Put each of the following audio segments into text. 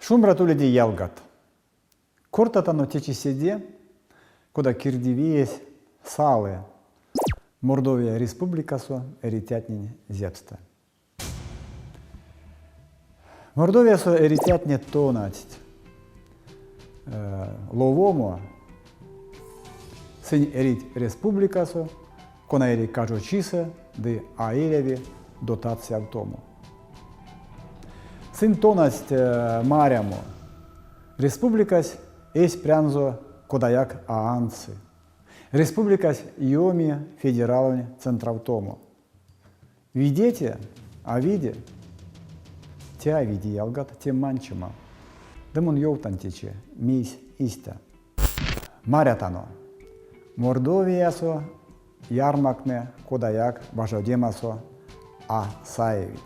Шумбрат уледе, ялгат! Кортатано течи седе, кода кирдивиесь салы Мордовия Республикасо эрицятнень зепстэ. Мордовиясо эрицятне тонадсть ловомо, сынь эрить республикасо, кона эри кажочисэ ды а эряви дотациявтомо. Сынь тонадсть марямо, республикась эсь прянзо кодаяк а андсы. Республикась ёми федералонь центравтомо. Виде те, а виде? Те а виде, ялгат, те манчема. Ды мон ёвтан течи, мейсь истя. Марятано, Мордовиясо ярмактне кодаяк важодемасо а саевить.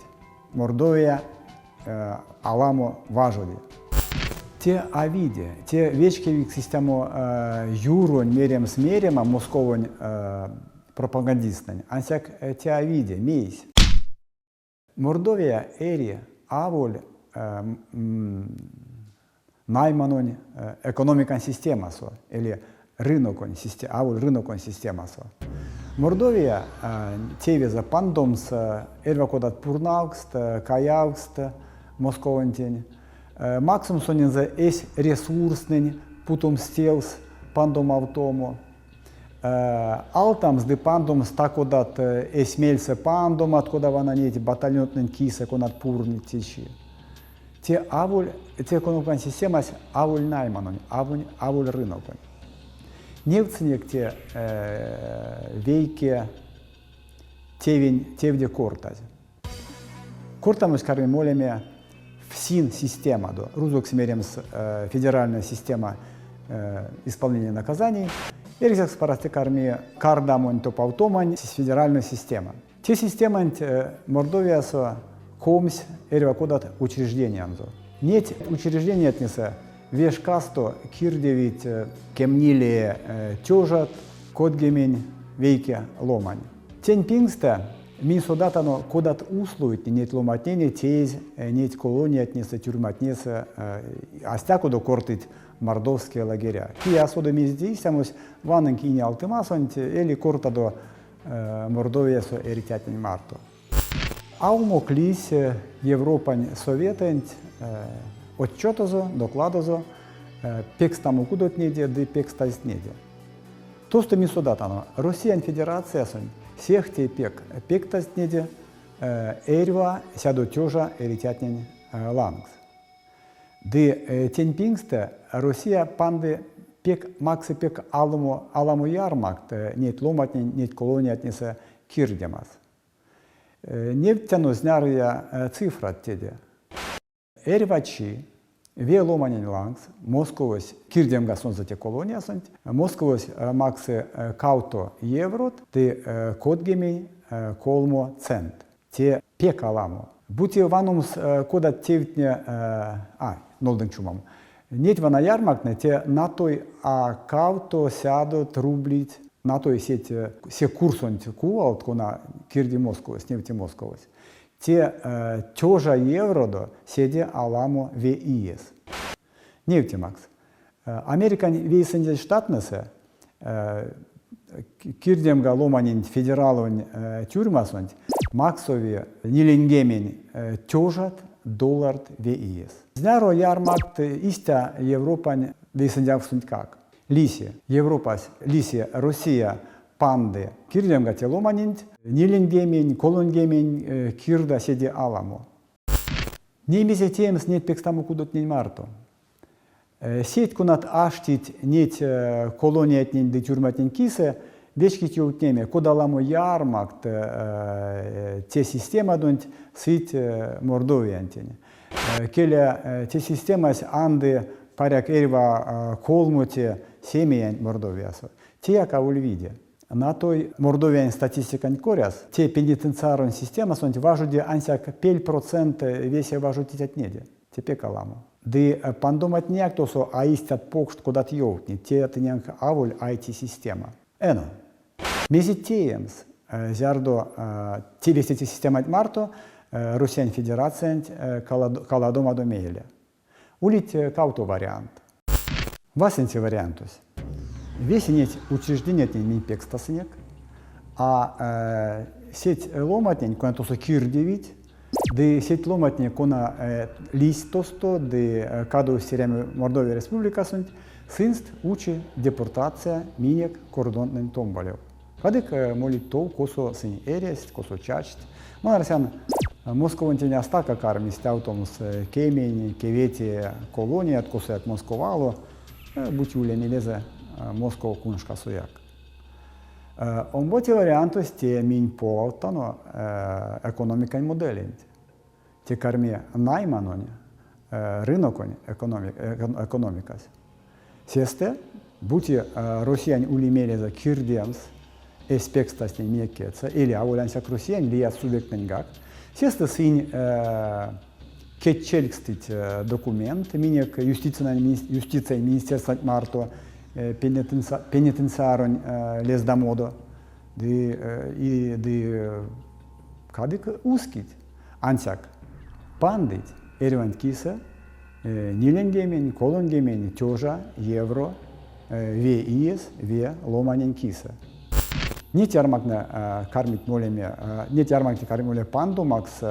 Мордовия аламо важоди. Те а виде, те вечкевикс истямо юронь меремс мерема Московонь пропагандисттнэнь. Ансяк те а виде, мейсь? Мордовия эри аволь найманонь экономикань системасо или рыноконь, аволь рыноконь системасо. Мордовия тевезэ пандомс эрьва кодат пурнавкст, каявкст Московонтень, максомс сонензэ эсь ресурстнэнь, путомс тевс пандомавтомо. Алтамс ды пандомс та-кодат эсь мельсэ пандомат, кода вана неть батальонтнэнь кисэ, конат пурныть течи. Те аволь, те экономикань системась аволь найманонь, аволь, аволь рыноконь. Невтсынек те вейке тевень, тевде кортазь. Кортамось карми молеме ФСИН системадо, рузокс меремс федеральная система исполнения наказаний, эрзякс парсте карми кардамонь топавтомань федеральной система. Те системанть Мордовиясо 20 эрьва кодат учреждениянзо. Неть учреждениятнесэ ве шкасто кирдевить кемнилее тёжат, 31 ломань. Тень пингстэ минь содатано, кодат условиятне неть ломантненень теезь неть колониятнесэ, тюрьматнесэ, а стякодо кортыть мордовские лагеря. Кие а соды мезде истямось, ванынк ине алтымасонть эли кортадо Мордовиясо эрицятнень марто. А умок лиссь Европань Советэнть отчетозо, докладозо пекстамо кудотнеде ды пекстазтнеде. Тосто минь содатано, Россиянь Федерациясонть сехте пек пекстазтнеде эрьва сядо тёжа эрицятнень лангс. Ды тень пингстэ Россия панды пек максы пек аламо, аламо ярмакт неть ломантнень, неть колониятнесэ кирдемас. Невттяно знярыя цифрат теде. Эрьва чи ве ломанень лангс Московось кирдемга сонзэ те колониясонть, Московось максы кавто еврот ды 33 цент. Те пек аламо. Бути ваномс, кодат тевтне, а, нолдынк чумом. Неть вана ярмактне, те натой а кавто сядот рублить, натой сеть се курсонть кувалт, кона кирди Московось, невти Московось. Те тёжа евродо седе аламо ве иес. Невтемакс, Американь Вейсэндязь Штаттнэсэ кирдемга ломаненть федералонь тюрьмасонть максови ниленьгемень тёжат долларт ве иес. Зняро ярмакт истя Европань вейсэндявксонтькак. Лиси Европась, лиси Россия панды кирдемга те ломаненть ниленьгемень, 30 кирда седе аламо. Ней мезе теемс неть пекстамо кудотнень марто? Сеть, конат аштить неть колониятнень ды тюрьматнень кисэ, вечкить ёвтнеме, кода ламо ярмакт те системадонть сыть Мордовиянтень. Келя, те системась анды паряк эрьва колмоте семиянть Мордовиясо. Теяк аволь виде. Натой Мордовиянь статистиканть коряс, те пенитенциаронь системасонть важоди ансяк пель процент весе важодицятнеде. Те пек аламо. Ды пандоматнеяк тосо а истят покшт, кодат ёвтнить, те тыненк аволь IT-система. Эно, мезе теемс, зярдо те весе те системанть марто Россиянь Федерациянть каладомадо мейле? Улить кавто вариантт. Васенце вариантось. Весе неть учреждениятнень минь пекстасынек, а сеть ломатнень, кона тосо кирдевить, ды сеть ломатне, кона лиссть тосто ды кадовсть эрямо Мордовия Республикасонть, сынст учи депортация минек кордонтнэнь томбалев. Кадык молить тов, косо сынь эрясть, косо чачсть. Мон арсян, Московонтень а стака карми стявтомс кемень, кеветее колоният, косояк Московало, бути уле мелезэ Москов куншкасояк. Омбоце вариантось те минь полавттано экономикань моделенть. Те карми найманонь, рыноконь экономикась. Сестэ, бути Россиянь ули мелезэ кирдемс эсь пекстазтнень минек кедьсэ, эли аволь ансяк Россиянь, лия субъекттнэньгак, сестэ сынь кедьчелькстыть документ минек юстициянь министерстванть марто пенитенциаронь лездамодо ды, ды кадык ускить. Ансяк пандыть эрьванть кисэ ниленьгемень, 30 тёжа евро ве иес ве ломанень кисэ. Неть ярмактне кармить молеме, неть ярмактне кармить молеме пандомакс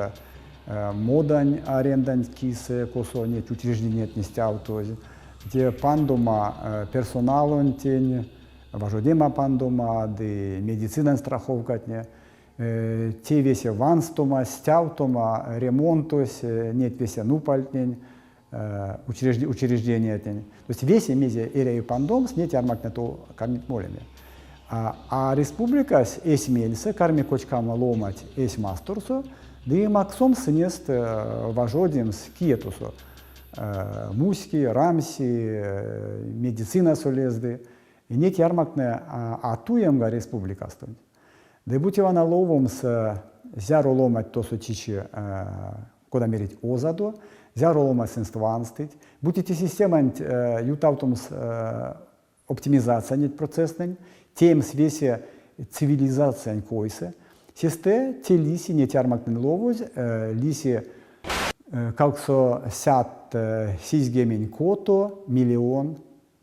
модань аренданть кисэ, косо неть учреждениятне стявтозь, те пандома персоналонтень, важодема пандома ды медицинань страховкатне. Те весе ванстома, стявтома, ремонтось, неть весе нупальтнень, учреждениятнень. То есть весе мезе эряви пандомс, неть ярмактне то кармить молеме. А республикась эсь мельсэ карми кочкамо ломать эсь масторсо, ды максомс сынест важодемс кие тосо муськи, рамси, медицинасо лезды. И неть ярмактне а туемга республикастонть. Ды бути вана ловомс, зяро ломать тосо чичи, кода мерить, озадо, зяро ломать сынст ванстыть, бути те системанть ютавтомс оптимизация неть процесстнэнь, теемс весе цивилизациянь койсэ, сестэ те лиси неть ярмактнень ловозь, лиси 876 миллион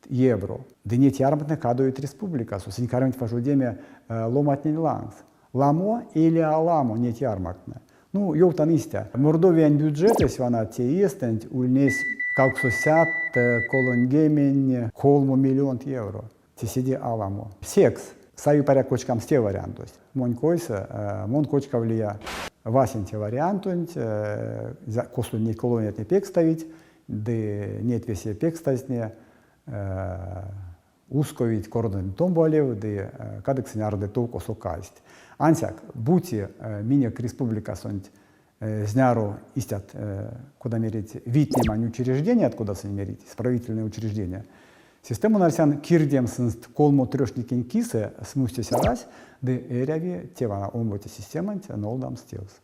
евро. Ды неть ярмактне кадовить республикасо, сынь кармить важодеме ломатнень лангс. Ламо или аламо неть ярмактне? Ну, ёвтан истя. Мордовиянь бюджетэсь вана те иестэнть ульнесь 833 миллионт евро. Те седе аламо. Секс сави паряк кочкамс те вариантось. Монь койсэ, мон кочкавлия васенце вариантонть, косо неть колониятне пекставить, ды неть весе пекстазтне усковить кордонь томбалев ды кадык сынь арды тов, косо кайсть. Ансяк, бути минек республикасонть зняро истят, кода мерить, витнемань учрежденият, кода сынь мерить, исправительные учреждения, сестэ мон арсян кирдемс сынст колмо трёшникень кисэ смустесь арась, ды эряви те вана омбоце системанть нолдамс тевс.